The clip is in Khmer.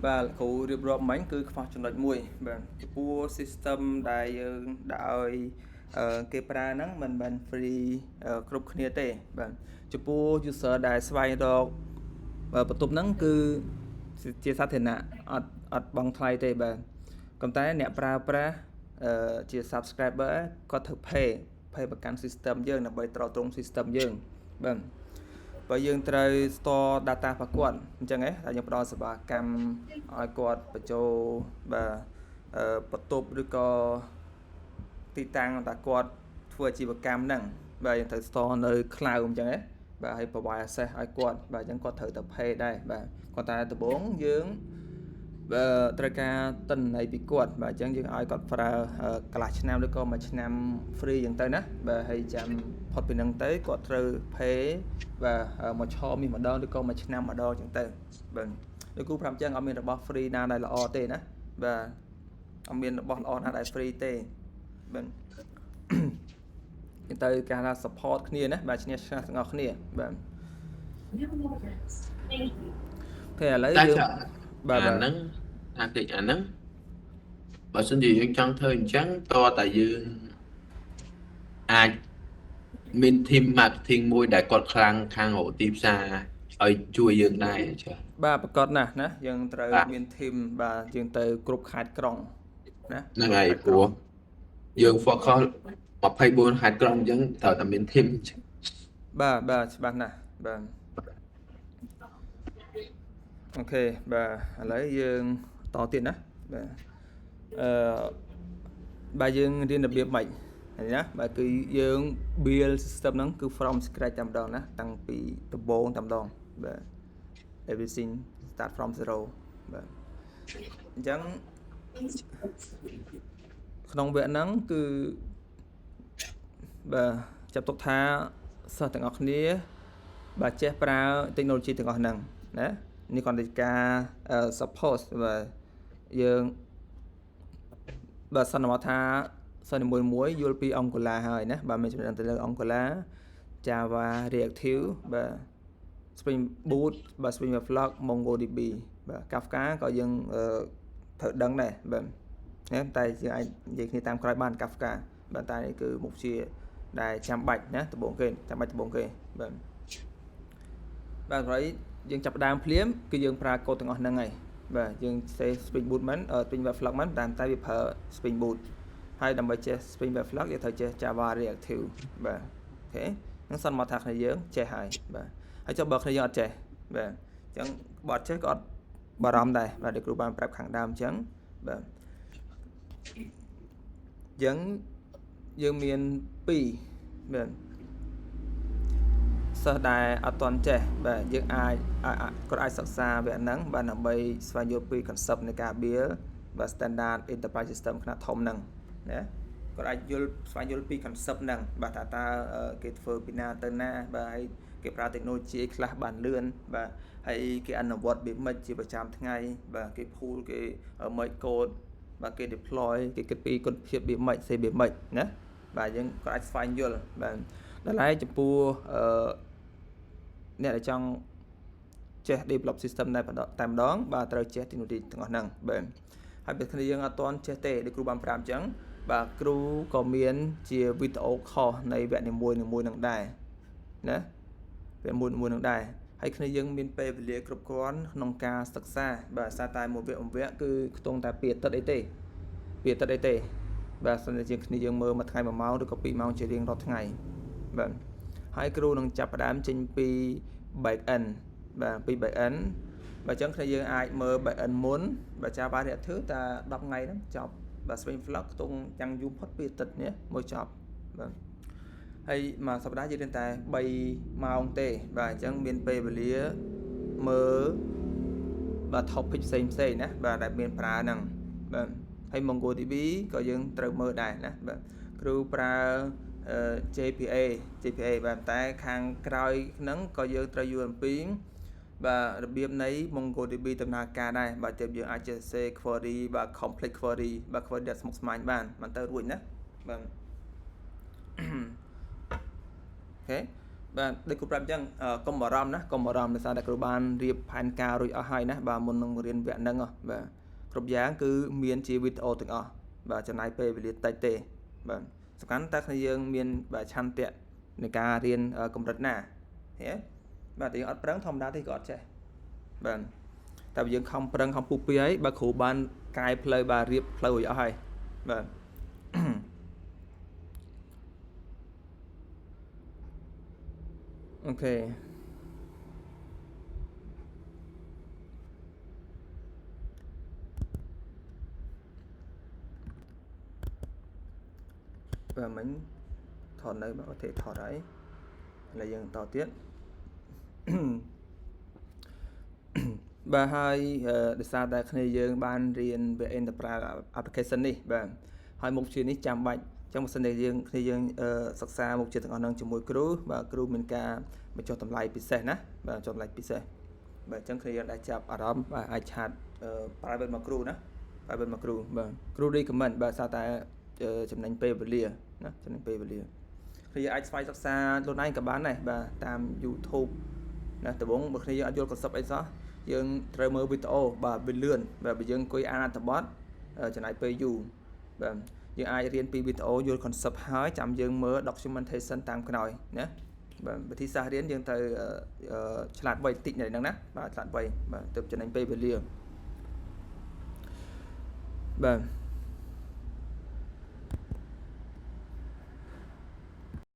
បាទគ្រូរៀបរាប់មិញគឺខ្វះចំណុចមួយបាទចំពោះ system ដែលយើងដាក់ឲ្យគេប្រើហ្នឹងមិនមែន free គ្រប់គ្នាទេបាទចំពោះ user ដែលស្វែងរកបន្ទប់ហ្នឹងគឺជាសាធារណៈអត់បង់ថ្លៃទេបាទប៉ុន្តែអ្នកប្រើប្រាស់ជា subscriber គាត់ត្រូវ pay ប្រកាន់ system យើងដើម្បីទ្រទ្រង់ system យើងបាទបើយើងត្រូវ store data របស់គាត់អញ្ចឹងហ៎តែយើងផ្ដល់សេវាកម្មឲ្យគាត់បញ្ចូលបាទបន្ទប់ឬក៏ទីតាំងដែលគាត់ធ្វើអាជីវកម្មហ្នឹងបាទយើងត្រូវ store នៅ cloud អញ្ចឹងហ៎បាទហើយ provide access ឲ្យគាត់បាទអញ្ចឹងគាត់ត្រូវតែ pay ដែរបាទគាត់តែដំបូងយើងបើត្រូវការទិន្នន័យពីគាត់បាទអញ្ចឹងយើងឲ្យគាត់ប្រើកន្លះឆ្នាំឬក៏មួយឆ្នាំ free អញ្ចឹងទៅណាបាទហើយចាំផុតពីហ្នឹងទៅគាត់ត្រូវ pay បាទមួយឆមាសម្ដងឬក៏មួយឆ្នាំម្ដងអញ្ចឹងទៅបាទដូចគ្រូប្រាប់អញ្ចឹងអត់មានរបស់ free ណាដែលល្អទេណាបាទអត់មានរបស់ល្អណាដែល free ទេបាទទៅគេថា support គ្នាណាបាទឈ្នះឈ្នះទាំងអស់គ្នាបាទ OK ឥឡូវ តែ យើងបាទ អាហ្នឹងថាតិចអាហ្នឹងបើសិនជាយើងចង់ធ្វើអញ្ចឹងតើតែយើងអាចមាន team marketing មួយដែលគាត់ខ្លាំងខាងរកទីផ្សារឲ្យជួយយើងដែរចា បាទប្រកាសណាស់ណាយើងត្រូវមាន team បាទយើងទៅគ្រប់ខេត្តក្រុងណា ហ្នឹងហើយព្រោះយើង focus 24ខេត្តក្រុងអញ្ចឹងត្រូវតែមាន team បាទបាទច្បាស់ណាស់បាទ OK បាទឥឡូវយើងតទៀតណាបាទអឺបាទយើងរៀនរបៀបម៉េចឃើញណាបាទគឺយើង build system ហ្នឹងគឺ from scratch តែម្ដងណាតាំងពីដំបូងតែម្ដងបាទ everything start from zero បាទអញ្ចឹងក្នុងវគ្គហ្នឹងគឺបាទចាប់ទុកថាសិស្សទាំងអស់គ្នាបាទចេះប្រើ technology ទាំងអស់ហ្នឹងណានេះគ្រាន់តែការ suppose បាទយើងបាទសន្មតថាសិស្សនីមួយៗយល់ពី Angular ហើយណាបាទមានចំណេះដឹងទៅលើ Angular Java Reactive បាទ Spring Boot បាទ Spring WebFlux MongoDB បាទ Kafka ក៏យើងត្រូវដឹងដែរបាទណាតែយើងអាចនិយាយគ្នាតាមក្រោយបាន Kafka បាទតែនេះគឺមុខជាដែលចាំបាច់ណាដំបូងគេចាំបាច់ដំបូងគេបាទបាទហើយយើងចាប់ដើមភ្លាមគឺយើងប្រើកូដទាំងអស់ហ្នឹងហើយបាទយើងសេ Spring Boot មិន Spring WebFlux មិនតាមតែវាប្រើ Spring Boot ហើយដើម្បីចេះ Spring WebFlux យើងត្រូវចេះ Java Reactive បាទ OK ហ្នឹងសន្មតថាគ្នាយើងចេះហើយបាទហើយចុះបើគ្នាយើងអត់ចេះបាទអញ្ចឹងបើអត់ចេះក៏អត់បារម្ភដែរបាទដូចគ្រូបានប្រាប់ខាងដើមអញ្ចឹងបាទអញ្ចឹងយើងមាន2បាទសិស្សដែលអត់ទាន់ចេះបាទយើងអាចគាត់អាចសិក្សាវគ្គហ្នឹងបាទដើម្បីស្វែងយល់ពី concept នៃការ build បាទ standard enterprise system ខ្នាតធំហ្នឹងណាគាត់អាចយល់ស្វែងយល់ពី concept ហ្នឹងបាទថាតើគេធ្វើពីណាទៅណាបាទហើយគេប្រើ technology ខ្លះបានលឿនបាទហើយគេអនុវត្តវាមិនជាប្រចាំថ្ងៃបាទគេ pull គេ merge code បាទគេ deploy គេគិតពីគុណភាពវាមិនសេវាមិនណាបាទយើងក៏អាចស្វែងយល់បាទដល់ហើយចំពោះអឺអ្នកដែលចង់ចេះ develop system តែតែម្ដងបាទត្រូវចេះ technology ទាំងអស់ហ្នឹងបាទហើយបើគ្នាយើងអត់ទាន់ចេះទេដូចគ្រូបានប្រាប់អញ្ចឹងបាទគ្រូក៏មានជាវីដេអូ course នៃវគ្គនីមួយៗនឹងដែរណាវគ្គមួយមួយនឹងដែរហើយគ្នាយើងមានពេលវេលាគ្រប់គ្រាន់ក្នុងការសិក្សាបាទសារតែមួយវគ្គមួយវគ្គគឺខ្ទង់តែ2អាទិត្យអីទេ2អាទិត្យអីទេបាទសិនជាគ្នាយើងមើលមួយថ្ងៃ1ម៉ោងឬក៏2ម៉ោងជារៀងរាល់ថ្ងៃបាទហើយគ្រូនឹងចាប់ផ្ដើមចេញពី back end បាទពី back end បាទអញ្ចឹងគ្នាយើងអាចមើល back end មុនបាទ Java Reactive តែ10ថ្ងៃហ្នឹងចប់បាទ Spring Flux ខ្ទង់យ៉ាងយូរផុត2អាទិត្យនេះមួយចប់បាទហើយមួយសប្តាហ៍យើងរៀនតែ3ម៉ោងទេបាទអញ្ចឹងមានពេលវេលាមើលបាទ topic ផ្សេងផ្សេងណាបាទដែលមានប្រើហ្នឹងបាទហើយ MongoDB ក៏យើងត្រូវមើលដែរណាបាទគ្រូប្រើ JPA JPA បាទតែខាងក្រោយហ្នឹងក៏យើងត្រូវយល់អំពីបាទរបៀបនៃ MongoDB ដំណើរការដែរបាទទើបយើងអាចចេះសរសេរ query បាទ complex query បាទ query ដែលស្មុគស្មាញបានមិនទៅរួចណាបាទ OK បាទដូចគ្រូប្រាប់អញ្ចឹងកុំបារម្ភណាកុំបារម្ភដោយសារតែគ្រូបានរៀបផែនការរួចអស់ហើយណាបាទមុននឹងរៀនវគ្គហ្នឹងបាទគ្រប់យ៉ាងគឺមានជាវីដេអូទាំងអស់បាទចំណាយពេលវេលាតិចទេបាទសំខាន់តើគ្នាយើងមានបាទឆន្ទៈនៃការរៀនកម្រិតណាហេបាទតែយើងអត់ប្រឹងធម្មតាទេក៏អត់ចេះបាទតែបើយើងខំប្រឹងខំពុះពីហើយបើគ្រូបានកាយផ្លូវបាទរៀបផ្លូវឲ្យអស់ហើយបាទ OK បាទមិញថតនៅបាទអូខេថតហើយឥឡូវយើងតទៀតបាទហើយដោយសារតែគ្នាយើងបានរៀនវគ្គ Enterprise Application នេះបាទហើយមុខវិជ្ជានេះចាំបាច់ចឹងបើសិនជាយើងគ្នាយើងសិក្សាមុខវិជ្ជាទាំងអស់ហ្នឹងជាមួយគ្រូបាទគ្រូមានការបញ្ចុះតម្លៃពិសេសណាបាទចុះតម្លៃពិសេសបាទអញ្ចឹងគ្នាយើងដែលចាប់អារម្មណ៍បាទអាច chat private មកគ្រូណា private មកគ្រូបាទគ្រូ recommend បាទសារតែចំណេញពេលវេលាណាចំណេញពេលវេលាគ្នាយើងអាចស្វែងសិក្សាខ្លួនឯងក៏បានដែរបាទតាម YouTube ណាដំបូងបើគ្នាយើងអត់យល់ concept អីសោះយើងត្រូវមើលវីដេអូបាទវាលឿនបាទបើយើងអង្គុយអានអត្ថបទចំណាយពេលយូរបាទយើងអាចរៀនពីវីដេអូយល់ concept ហើយចាំយើងមើល documentation តាមក្រោយណាបាទវិធីសាស្ត្ររៀនយើងត្រូវឆ្លាតវៃតិចនៅហ្នឹងណាបាទឆ្លាតវៃបាទទើបចំណេញពេលវេលាបាទ